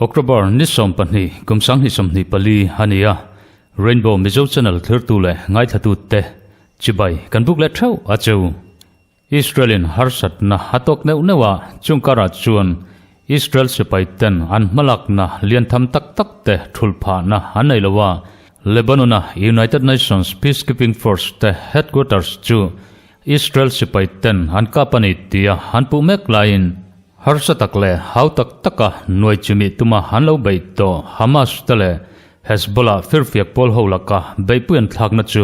October ni 12 kum 2024 a ni a, Rainbow Mizo Channel thlirtu leh ngaithlatute chibai kan buk leh theuh a cheu. Israel-in harsatna a tawk neuh neuh a, chung karah chuan Israel sipai ten an hmalakna lian tham tak tak te thulh phahna an nei lo a, Lebanon-a United Nations Peacekeeping Force te headquarters chu Israel sipai ten an kap a ni tia an puh mek laiin harsa tak leh hau tak taka nuai chimih tuma an lo beih tawh Hamas te leh Hezbollah firfiak pawl ho laka beihpui an thlakna chu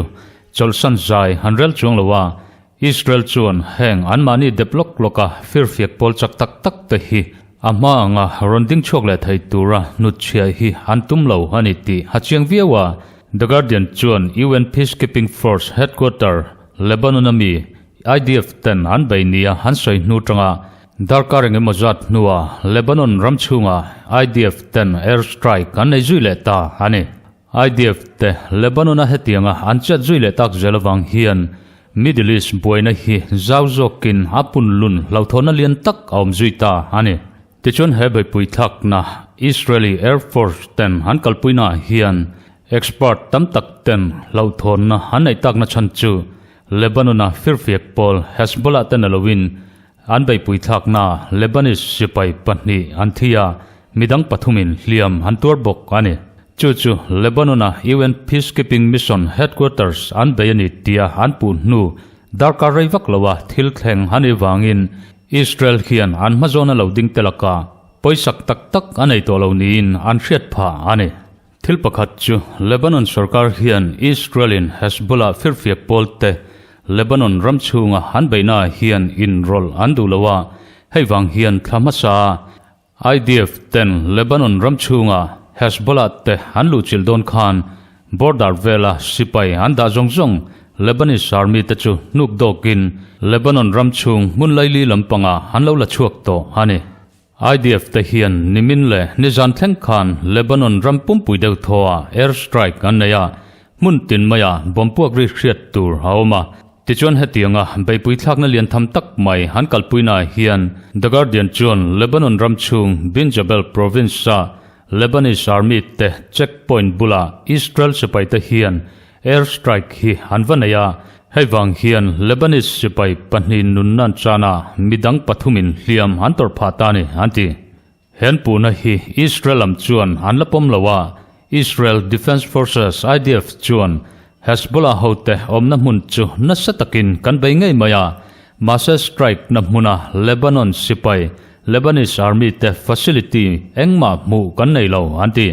chawlhsan zai an rel chuang lo a, Israel chuan heng anmahni dep lawk lawka firfiak pawl chak tak tak te hi a hma anga rawn ding chhuak leh thei tura hnutchhiah hi an tum lo a ni tih a chiang viau a. The Guardian chuan UN Peacekeeping Force headquarter Lebanon-a mi IDF ten an bei nia an sawi hnu tanga darkar eng emaw zat hnua Lebanon ram chhunga IDF ten air strike an nei zui leh ta a ni. IDF te Lebanon-a hetianga an chet zui leh tak zel avang hian Middle East buaina hi zau zawkin a punlun hlauhthawnna lian tak a awm zui ta a ni. Tichuan he beihpui thlakna Israeli Air Force ten an kalpuinaah hian expert tam tak ten hlauhthawnna an neih takna chhan chu Lebanon-a firfiak pawl Hezbollah ten a loin an beihpui thlakna Lebanese sipai pahnih an thi a, midang pathumin hliam an tuar bawk a ni. Chu chu Lebanon-a UN Peacekeeping Mission headquarters an bei a ni tia an puh hnu darkar rei vak loa thil thleng a nih vangin Israel hian an hmazawna lo ding te laka pawisak tak tak a nei tawh lo niin an hriat phah a ni. Thil pakhat chu Lebanon sorkar hian Israel-in Hezbollah firfiak pawl te Lebanon ram chhunga an beihnaah hian inrawlh an duh lo a, hei vang hian thla hmasa IDF ten Lebanon ram chhunga Hezbollah te an luhchilh dawn khan border vela sipai an dah zawng zawng Lebanese army te chu hnuk dawkin Lebanon ram chhung hmun laili lampangah an lo la chhuak tawh a ni. IDF te hian nimin leh nizan thleng khan Lebanon ram pumpui deuh thaw-ah air strike an nei a, hmun tin maiah bomb puak ri hriat tur a awm a. Tichuan hetianga beihpui thlakna lian tham tak mai an kalpuinaah hian The Guardian chuan Lebanon ram chhung Bin Jabal province-a Lebanese army te checkpoint bulah Israel sipaite hian air strike hi an va nei a, hei vang hian Lebanese sipai pahnih nunna an chan a, midang pathumin hliam an tawrh phah ta a ni, an ti. Hen puhna hi Israel lam chuan an la pawm lo a, Israel Defense Forces, IDF, chuan Hezbollah hote awmna hmun chu nasa takin kan bei ngei mai a, mahse strike na hmuna Lebanon sipai, Lebanese Army, te facility engmah hmuh kan nei lo, an ti.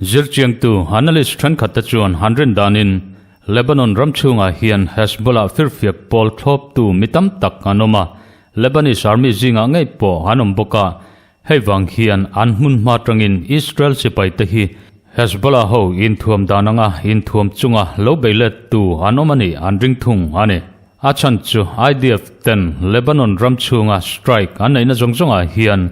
Zirchiangtu analyst thenkhatte chuan han rin danin Lebanon ram chhungah hian Hezbollah firfiak pawl thlawptu mi tam tak an awm a, Lebanese army zingah ngei pawh an awm bawk a, hei vang hian an hmun hma tangin Israel sipaite hi Hezbollah ho inthuam dan anga inthuam chunga lo bei lettu an awm a nih an ring thung a ni. A chhan chu IDF ten Lebanon ram chhunga strike an neihna zawng zawngah hian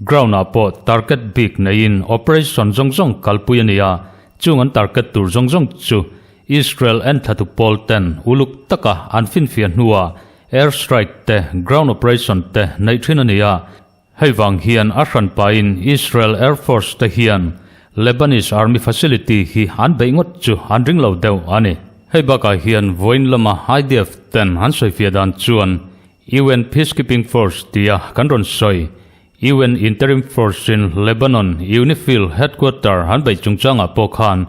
Ground ah pawh target bik neiin operation zawng zawng kalpui a ni a, chung an target tur zawng zawng chu Israel enthlatu pawl ten uluk taka an finfiah hnuah air strike te ground operation te neih thin a ni a, hei vang hian a hranpain Israel Air Force te hian Lebanese Army facility hi an beih ngawt chu an ring lo deuh a ni. Hei bakah hian vawiin lama IDF ten an sawifiah dan chuan UN Peacekeeping Force tia kan rawn sawi, UN Interim Force in Lebanon UNIFIL headquarter an beih chungchangah pawh khan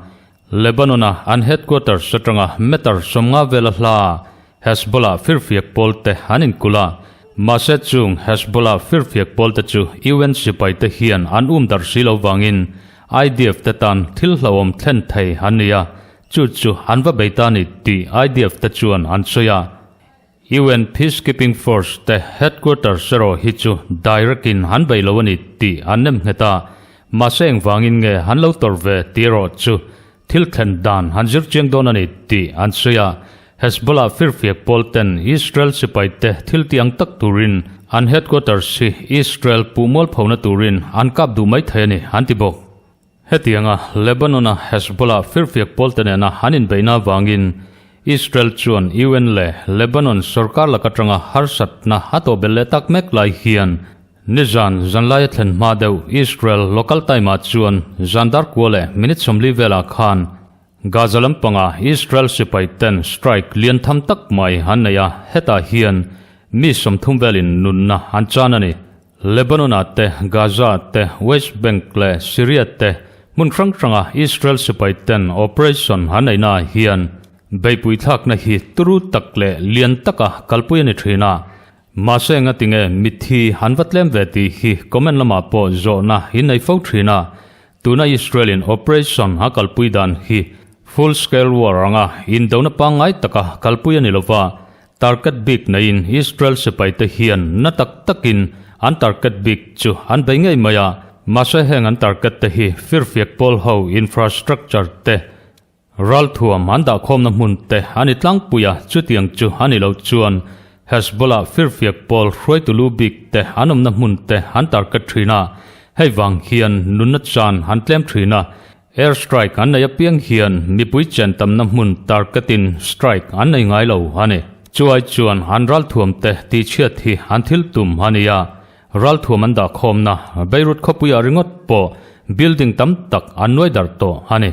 Lebanon-a an headquarters atanga meter 50 vela hla Hezbollah firfiak pawlte an inkulh a, mahse chung Hezbollah firfiak pawlte chu UN sipaite hian an um darh si lo vangin IDF te tan thil hlauhawm thlen thei an ni a, chu chu an va bei ta ni tih IDF te chuan an sawi a. UN Peacekeeping Force te headquarters erawh hi chu direct in an bei lo a ni tih an nem nghet a, mahse engvangin nge an lo tawrh ve tih erawh chu thil thlen dan an zir chiang dawn a ni tih an sawi a. Hezbollah firfiak pawl ten Israel sipai te thil ti ang tak turin an headquarters hi Israel puhmual phona turin an kap duh mai thei a ni an ti bawk. Hetianga Lebanon-a Hezbollah firfiak pawlte nena an inbeihna avangin Israel chuan UN leh Lebanon sorkar lak atanga harsatna a tawh belh leh tak mek lai hian nizan zanlaia thlen hma deuh Israel local time-ah chuan zan dar kua leh minute 40 velah khan Gaza lampanga Israel sipai ten strike lian tham tak mai an nei a, hetah hian mi 30 velin nunna an chan a ni. Lebanon-ah te, Gaza-ah te, West Bank leh Syria te hmun hrang hranga Israel sipai ten operation an neihnaah hian beihpui thlakna hi turu tak leh lian taka kalpui a ni thin a. Mahse engatinge mitthi an va tlem ve tih hi comment lamah pawh zawhna in nei fo thin a. Tuna Israel-in operation a kalpui dan hi full scale war anga indona pangngai taka kalpui a ni lova, Target bik neiin Israel sipaite hian na tak takin an target bik chu an bei ngei mai a, mahse heng an target te hi firfiak pawl ho infrastructure te, ralthuam an dahkhawmna hmun te a ni tlangpui a, chutiang chu a ni lo chuan Hezbollah firfiak pawl hruaitu lu bik te an awmna hmun te an target thin a, hei vang hian nunna chan an tlem thin a. Air strike an nei apiang hian mipui chen tamna hmun target-in strike an nei ngai lo a ni. Chuai chuan an ralthuam te tihchhiat hi an thil tum a ni a, ralthuam an dahkhawmna Beirut khawpuiah ringawt pawh building tam tak an nuai darh tawh a ni.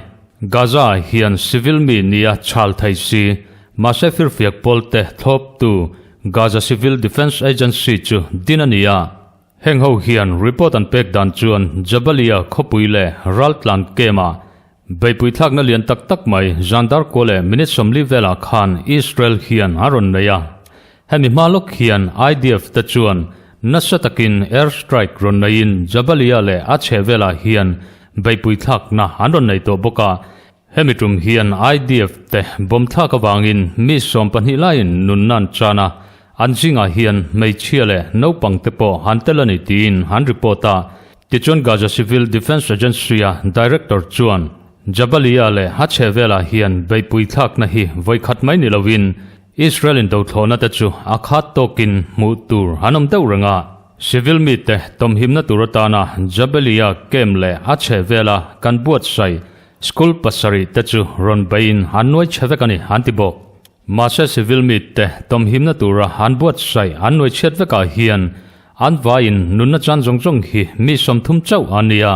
Gaza-ah hian civil mi nia chhal thei si, mahse firfiak pawlte thlawptu Gaza Civil Defence Agency chu din a ni a. Heng ho hian report an pek dan chuan Jabalia khawpui leh raltlan camp-ah beihpui thlakna lian tak tak mai zandar kua leh minute 40 velah khan Israel hian a rawn nei a. Hemi hma lawk hian IDF te chuan nasa takin air strike rawn neiin Jabalia leh a chhehvelah hian beihpui thlakna an rawn nei tawh bawk a. Hemi tum hian IDF te bomb thlak avangin mi 12 laiin nunna an chan a, an zingah hian hmeichhia leh naupang te pawh an tel a ni tiin an report a. Tichuan Gaza Civil Defence Agency-a director chuan Jabalia leh a chhehvelah hian beihpui thlakna hi vawikhat mai ni loin Israel indothlawhna te chu a khat tawkin hmuh tur an awm deuh reng a. Civil mite tawmhimna tur atana Jabalia camp leh a chhehvela kan buatsaih School pasarih te chu rawn beiin an nuai chhe vek a ni, an ti bawk. Mahse civil mi te tawmhimna tura an buatsaih an nuai chhiat vekah hian an vaiin nunna chan zawng zawng hi mi 30 chauh an ni a,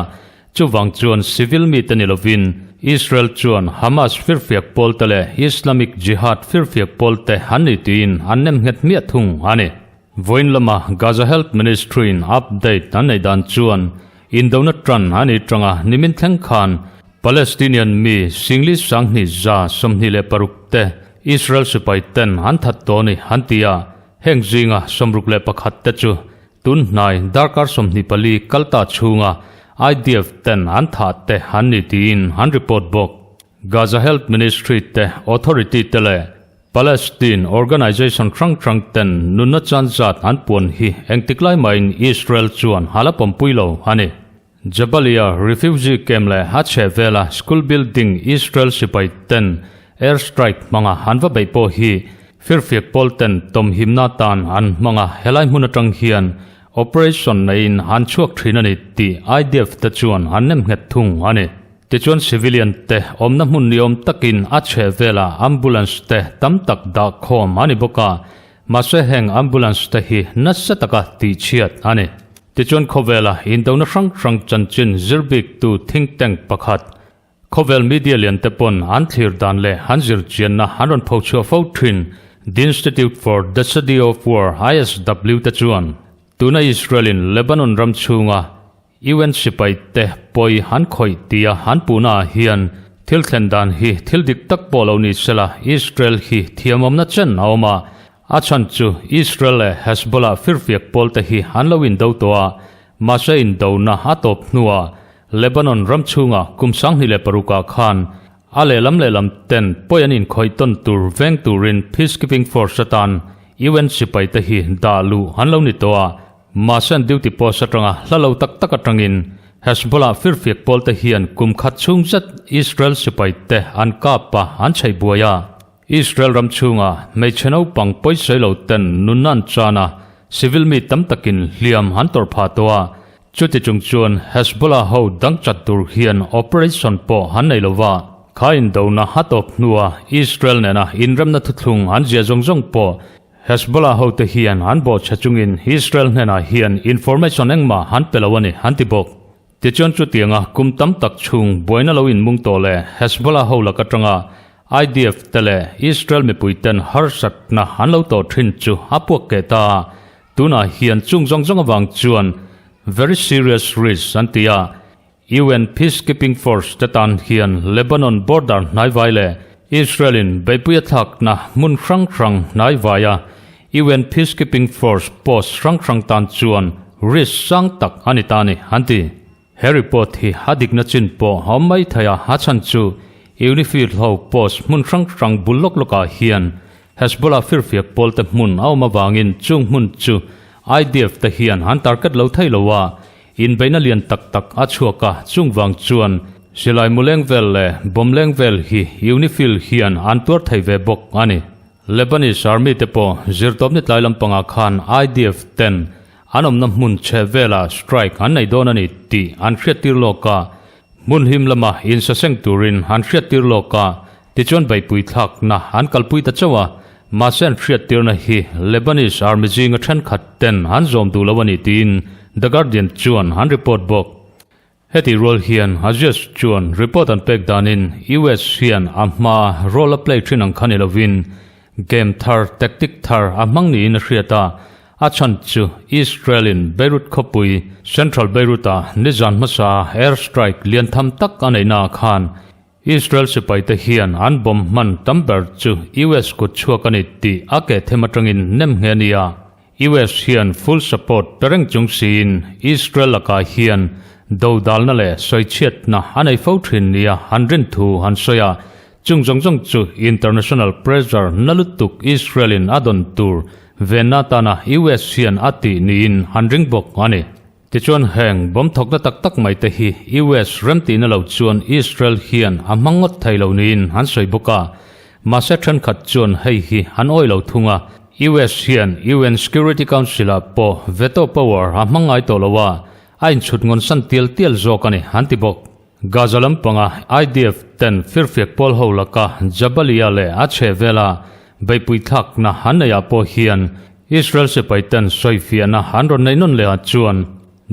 chuvang chuan civil mi te ni lovin Israel chuan Hamas firfiak pawl te leh Islamic Jihad firfiak pawl te an ni tiin an nem nghet hmiah thung a ni. Vawiin lama Gaza Health Ministry-in update an neih dan chuan indona tan a ni tanga nimin thleng khan Palestinian mi singli 2126 te Israel sipai ten an that tawh a ni an ti a, heng zinga 61 te chu tun hnai darkar 24 kalta chhunga IDF ten an thah te an ni tiin an report bawk. Gaza Health Ministry te authority te leh Palestine organisation hrang hrang ten nunna chan zat an puan hi engtik lai maiin Israel chuan hala pawmpui lo a ni. Jabalia refugee camp leh a chhehvela school building Israel sipai ten air strike hmanga an va beih pawh hi firfiak pawl ten tawmhimna tan an hmanga helai hmun atang hian operation neiin an chhuak thin a ni tih IDF te chuan an nem nghet thung a ni. Tichuan civilian te awmna hmun ni awm takin a chhehvelah ambulance te tam tak dah khawm a ni bawk a, mahse heng ambulance te hi nasa taka tihchhiat a ni. Tichuan khawvela indona hrang hrang chanchin zir biktu think tank pakhat, khawvel media lian te pawn an thlir dan leh an zirchianna an rawn phochhuah fo thin The Institute for the Study of War, ISW, te chuan tuna Israel-in Lebanon ram chhunga UN sipai te pawi an khawih tia an puhna ah hian thil thlen dan hi thil dik tak pawh lo ni sela Israel hi thiamawmna chen a awm a, a chhan chu Israel leh Hezbollah firfiak pawl te hi an lo indo tawh a, mahse indona a tawp hnuah Lebanon ram chhunga kum 2006 ah khan a lehlam lehlam ten pawi an inkhawih tawn tur veng turin peacekeeping force atan UN sipai te hi dah luh an lo ni tawh a. Mahse an duty post atanga hla lo tak tak atangin Hezbollah firfiak pawl te hian kum khat chhung zet Israel sipai te an kap a, an chheih buai a. Israel ram chhunga hmeichhe naupang pawisawi lo ten nunna an chan a, civil mi tam takin hliam an tawrh phah tawh a. Chuti chung chuan Hezbollah ho dang chat tur hian operation pawh an nei lo va, kha indona a tawp hnua Israel nena inremna thuthlung an zia zawng zawng pawh Hezbollah hote hian an bawhchhe chungin Israel hnenah hian information engmah an pe lo a ni, an ti bawk. Tichuan chutianga kum tam tak chhung buaina lo inmung tawh leh Hezbollah ho lak atanga IDF te leh Israel mipuiten harsatna an lo tawh thin chu a puak keh ta a, tunah hian chung zawng zawng avang chuan very serious risk an ti a, UN Peacekeeping Force te tan hian Lebanon border hnaivai leh Israel in beihpui a thlakna hmun hrang hrang hnaivaia UN Peacekeeping Force post hrang hrang tan chuan risk sang tak a ni ta a ni, an ti. He report hi a dikna chin pawh a awm mai thei a, a chhan chu UNIFIL ho post hmun hrang hrang bul lawk lawkah hian Hezbollah firfiak pawlte hmun a awm avangin chung hmun chu IDF te hian an target lo thei lo a, Inbeihna lian tak tak a chhuak a, chung vang chuan silai mu leng vel leh bomb leng vel hi UNIFIL hian an tuar thei ve bawk a ni. Lebanese Army te pawh zirtawpni tlai lampangah khan IDF ten an awmna hmun chhe velah strike an nei dawn a ni tih an hriattir lawk a, hmun him lama insaseng turin an hriattir lawk a, Tichuan beihpui thlakna an kalpui ta chauh a, mahse an hriattirna hi Lebanese army zinga thenkhat ten an zawm duh lo a ni tiin The Guardian chuan an report bawk. Hetih rual hian Aziz chuan report an pek danin US hian a hma role a play thin ang kha ni lovin game thar, tactic thar a hmang niin a hriat a, a chhan chu Israel-in Beirut khawpui, Central Beirut-ah nizan hmasa air strike lian tham tak a neihnaah khan Israel sipaite hian an bomb hman tam ber chu US kut chhuak a ni tih a keh them atangin nem nghe a ni a. US hian full support pe reng chung siin Israel lakah hian dodalna leh sawichhiatna a nei fo thin nia an rin thu an sawi a. Chung zawng zawng chu international pressure na lutuk Israel in a dawn tur venna atana US hian a tih niin an ring bawk a ni. Tichuan heng bomb thawkna tak tak mai te hi US remtihna lo chuan Israel hian a hmang ngawt thei lo niin an sawi bawk a. Mahse thenkhat chuan hei hi an awih lo thung a, US hian UN Security Council ah pawh veto power a hmang ngai tawh lo a, a inchhut ngawn san tial tial zawk a ni an ti bawk. Gaza lampanga IDF ten firfiak pawl ho laka Jabalia leh a chhehvela beihpui thlakna an neihah pawh hian Israel sipai ten sawifiahna an rawn neih nawn leh ah chuan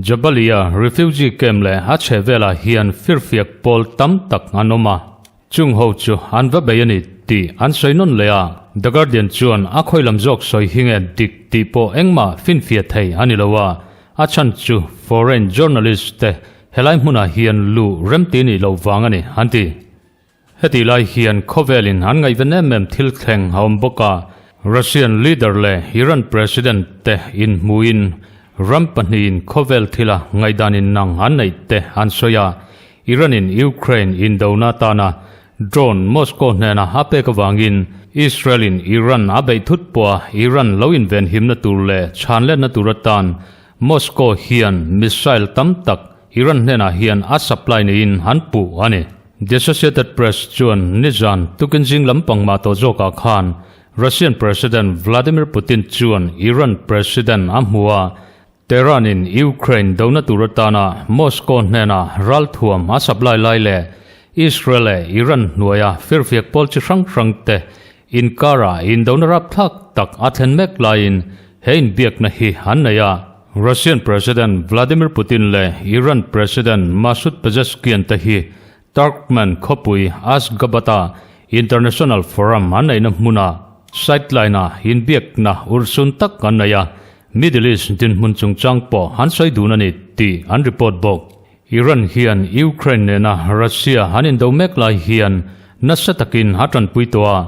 Jabalia refugee camp leh a chhehvelah hian firfiak pawl tam tak an awm a, chung ho chu an va bei a ni tih an sawi nawn leh a. The Guardian chuan a khawi lam zawk sawi hi nge dik tih pawh engmah finfiah thei a ni lo a, a chhan chu foreign journalist te Helai hmunah hian lu remti nih loh vang a ni, an ti. Hetih lai hian khawvelin an ngaihven em em thil thleng a awm bawk a, Russian leader leh Iran president te inhmuhin ram pahnihin khawvel thila ngaihdan innang an neih te an sawi a, Iran-in Ukraine indona atana drone Moscow hnena a pek avangin Israel-in Iran a beih thut pawha Iran lo invenhimna tur leh chhanletna tur atan Moscow hian missile tam tak Iran hnenah hian a supply niin an puh a ni. The Associated Press chuan nizan tukin zing lampang mah tawh zawkah khan Russian President Vladimir Putin chuan Iran President a hmu a, Tehran-in Ukraine dona tur atana Moscow hnena ralthuam a supply lai leh Israel leh Iran hnuaia firfiak pawl chi hrang hrangte Inkara indona rapthlak tak a thlen mek laiin he inbiakna hi an nei a. Russian President Vladimir Putin leh Iran President Masoud Pezeshkian te hi Turkmen khawpui Ashgabat-a International Forum an neihna hmuna sideline-a inbiakna urhsun tak an nei a, Middle East dinhmun chungchang pawh an sawi dun a ni tih an report bawk. Iran hian Ukraine nena Russia an indo mek lai hian nasa takin a tanpui tawh a,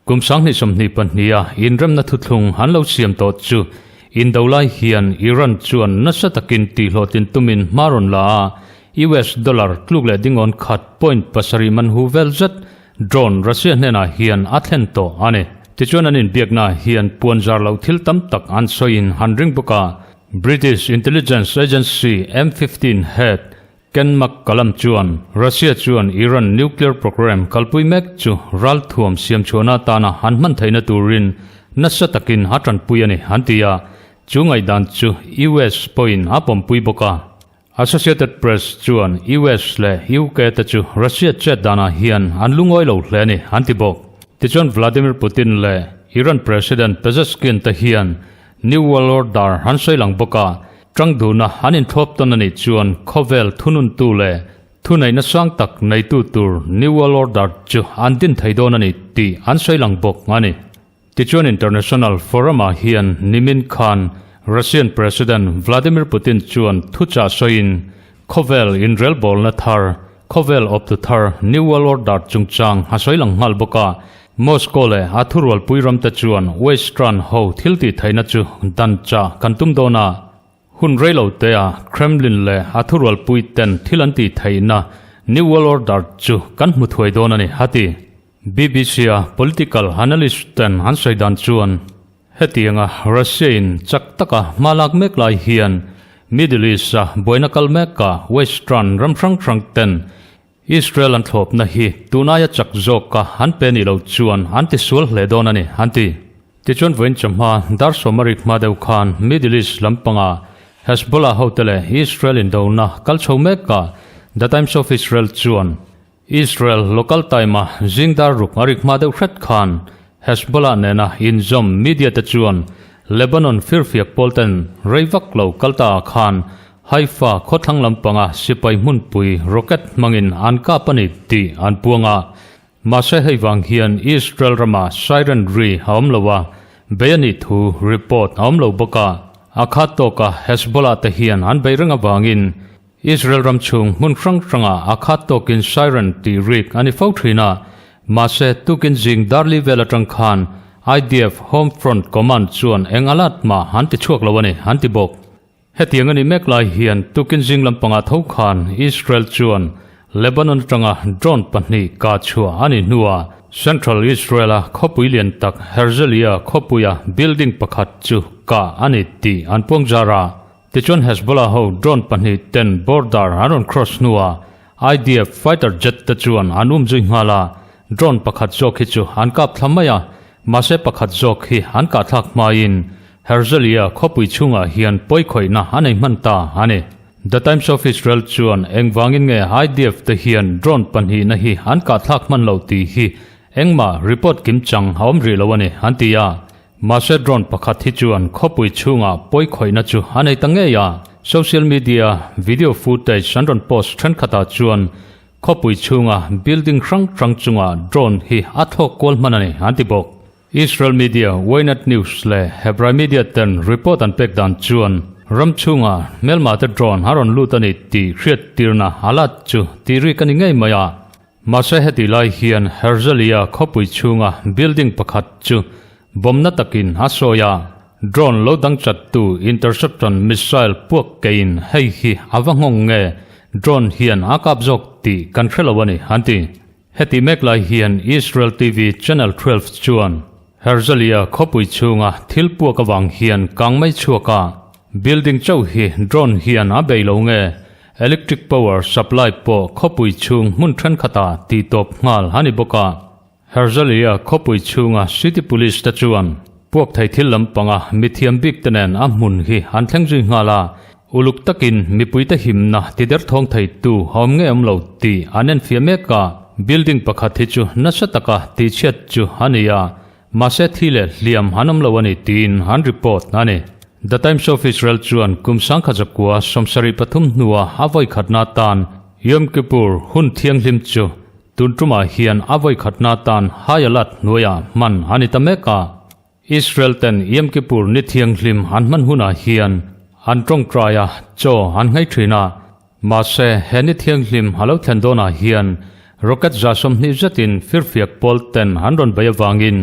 kum 2022-a inremna thuthlung an lo siam tawh chu indo lai hian Iran chuan nasa takin tihhlawhtlin tumin hma rawn la a, US dollar tluk leh dingawn khat point pasarih man hu vel zet drone Russia hnenah hian a thlen tawh a ni. Tichuan an inbiakna hian puanzar loh thil tam tak an sawiin an ring bawk a, British intelligence agency M 15 head Ken McCallum chuan Russia chuan Iran nuclear programme kalpui mek chu ralthuam siamchhuahna atana an hman theihna turin nasa takin a tanpui a ni an ti a, chu ngaihdan chu US pawhin a pawmpui bawk a. Associated Press chuan US leh UK te chu Russia chet danah hian an lungawi lo hle a ni, an ti bawk. Tichuan Vladimir Putin leh Iran President Pezeshkian te hian New World Order an sawi lang bawk a, tang duhna an inthlawp tawn a nih chuan khawvel thununtu leh thuneihna sang tak neitu tur New World Order chu an din thei dawn a ni tih an sawi lang bawk a ni. Tichuan International Forum-ah hian nimin khan Russian President Vladimir Putin chuan thuchah sawiin khawvel inrelbawlna thar, khawvel awptu thar New World Order chungchang a sawi lang nghal bawk a. Moscow leh a thurualpui ramte chuan Western ho thiltih theihna chu dan chah kan tum dawn a. Hun rei lo tea Kremlin leh a thurualpui ten thil an tih theihna New World Order chu kan hmu thuai dawn a ni, a ti. BBC-a political analyst ten an sawi dan chuan hetianga Russia-in chak taka hma lak mek lai hian Middle East-a buaina kal mekah Western ram hrang hrang ten Israel an thlawpna hi tunaia chak zawka an pe nih loh chuan an tisual hle dawn a ni, an ti. Tichuan vawiin chawhma dar sawma rik hma deuh khan Middle East lampanga Hezbollah hote leh Israel indona kal chho mekah The Times of Israel chuan Israel local time-a zing dar ruk a rik hma deuh hret khan Hezbollah nena inzawm media te chuan Lebanon firfiak pawl ten rei vak lo kal ta ah khan Haifa khawthlang lampanga sipai hmunpui rocket hmangin an kap a ni tih an puang a. Mahse hei vang hian Israel rama siren ri a awm lo a, bei a nih thu report a awm lo bawk a. A khat tawka Hezbollah te hian an bei reng avangin Israel ram chhung hmun hrang hrangah a khat tawkin siren tih rik a ni fo thin a, mahse tukin zing darli vel atang khan IDF Home Front Command chuan eng alat mah an ti chhuak lo a ni, an ti bawk. Hetiang a nih mek lai hian tukin zing lampangah tho khan Israel chuan Lebanon atanga drone pahnih kah chhuah a nih hnuah Central Israel-a khawpui lian tak Herzliya khawpuia building pakhat chu kah a ni tih an puang zar a. Tichuan Hezbollah ho drone pahnih ten border an rawn cross hnuah IDF fighter jet te chuan an um zui nghal a, drone pakhat zawk hi chu an kap thla mai a, mahse pakhat zawk hi an kah thlak hmain Herzliya khawpui chhungah hian pawikhawihna a nei hman ta a ni. The Times of Israel chuan engvangin nge IDF te hian drone pahnihna hi an kah thlak hman lo tih hi engmah report kimchang a awm rih lo a ni, an ti a. Mahse drone pakhat hi chuan khawpui chhungah pawikhawihna chu a nei ta ngei a, social media video footage an rawn post thenkhatah chuan khawpui chhunga building hrang hrang chungah drone hi a thlawk kual hman a ni an ti bawk. Israel media Ynet News leh Hebrai media ten report an pek dan chuan ram chhungah hmelma te drone a rawn lut a ni tih hriattirna a lat chu tih rik a ni ngei mai a. Mahse heti lai hian Herzliya khawpui chhunga building pakhat chu bomb na takin a sawi a, drone lo dang chattu interception missile puak keiin hei hi a va nghawng nge drone hian a kap zawk tih kan hre lo a ni, an ti. Heti mek lai hian Israel TV Channel 12 chuan Herzliya khawpui chhunga thil puak avang hian kang mai chhuak a, building chauh hi drone hian a bei lo nge Electric power supply pawh khawpui chhung hmun thenkhatah tih tawp nghal a ni bawk a. Herzliya khawpui chhunga City Police te chuan puak thei thil lampanga mithiam bik te nen a hmun hi an thleng zui nghal a, uluk takin mipuite himna ti derthawng theitu a awm ngei awm lo tih an enfiah mek a. Building pakhat hi chu nasa taka tihchhiat chu a ni a, Mahse thi leh hliam an awm lo a ni tiin an report a ni. The Times of Israel chuan kum sangkha zakua 73 hnua a vawikhatna atan Yom Kippur hun thianghlim chu tun tumah hian a vawikhatna atan high alert hnuaiah hman a ni ta mek a. Israel ten Yom Kippur ni thianghlim an hman hunah hian an tawngtai a, chaw an nghei thin a. Mahse, he ni thianghlim a lo thlen dawnah hian rocket 120 zetin firfiak pawl ten an rawn bei avangin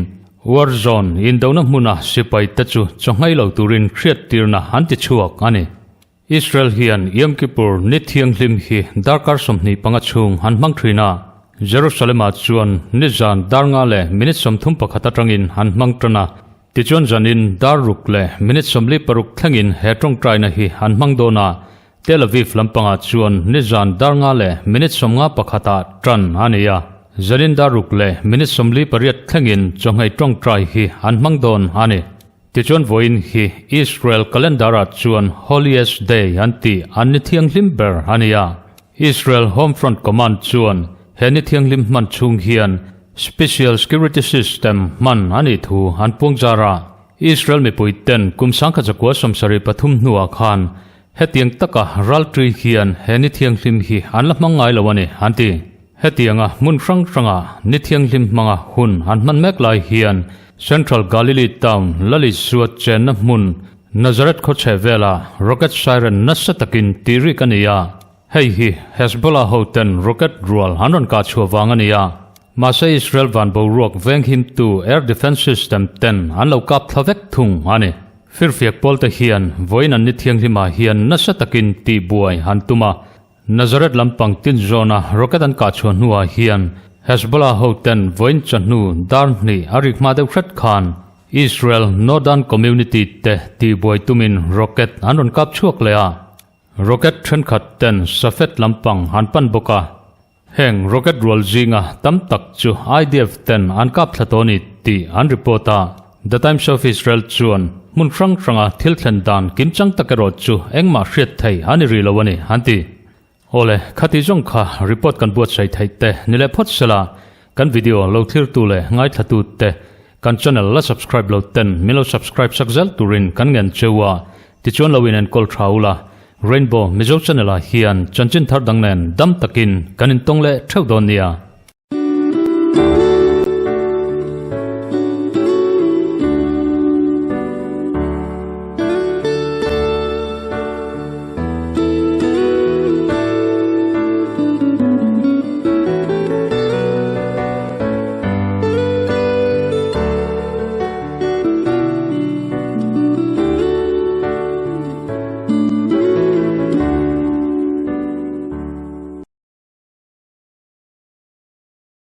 war zone indona hmuna sipai te chu chawnghei lo turin hriattirna an ti chhuak a ni. Israel hian Yom Kippur ni thianghlim hi darkar 25 chhung an hmang thin a, Jerusalem-ah chuan nizan dar nga leh minute 31 atangin an hmang tan a, tichuan zanin dar ruk leh minute 46 thlengin he tawngtaina hi an hmang dawn a, Tel Aviv lampangah chuan nizan dar nga leh minute 51 ah tan a ni a, zanin dar ruk leh minute 48 thlengin chawhmeh tawngtai hi an hmang dawn a ni. Tichuan vawiin hi Israel calendar-ah chuan Holiest Day an tih an ni thianghlim ber a ni a. Israel Home Front Command chuan he ni thianghlim hman chhung hian Special Security System hman a nih thu an puang zar a. Israel mipui ten kum 1973 hnuah khan hetiang taka ralṭui hian he ni thianghlim hi an la hmang ngai lo a ni an ti. Hetianga hmun hrang hranga ni thianghlim hmanga hun an hman mek lai hian Central Galilee town Lalisua chenna hmun Nazareth khawchhe vela rocket siren nasa takin tih rik a ni a. Hei hi Hezbollah hoten rocket rual an rawn kah chhuah vang a ni a. Mahse Israel van boruak venghimtu air defence system ten an lo kap thla vek thung a ni. Firfiak pawlte hian vawiin an ni thianghlimah hian nasa takin tihbuai an tum a. Nazareth lampang tin zawna rocket an kah chhuah hnuah hian Hezbollah hoten vawiin chawhnu dar hnih a rik hma deuh hret khan Israel Northern Community te tihbuai tumin rocket an rawn kap chhuak leh a. Rocket thenkhat ten Safed lampang an pan bawk a. Heng rocket rual zinga tam tak chu IDF ten an kap thla tawh a ni tih an report a. The Times of Israel chuan hmun hrang hranga thil thlen dan kimchang tak erawh chu engmah hriat thei a ni rih lo a ni, an ti. Awle, khati zawng kha report kan buatsaih theih te ni leh phawt sela, kan video lo thlirtu leh ngaithlatu te kan channel la subscribe lo ten min lo subscribe sak zel turin kan ngen cheu a, tichuan lo in enkawl tha ula, Rainbow Mizo channel ah hian chanchin thar dang nen dam takin kan intawng leh theuh dawn nia.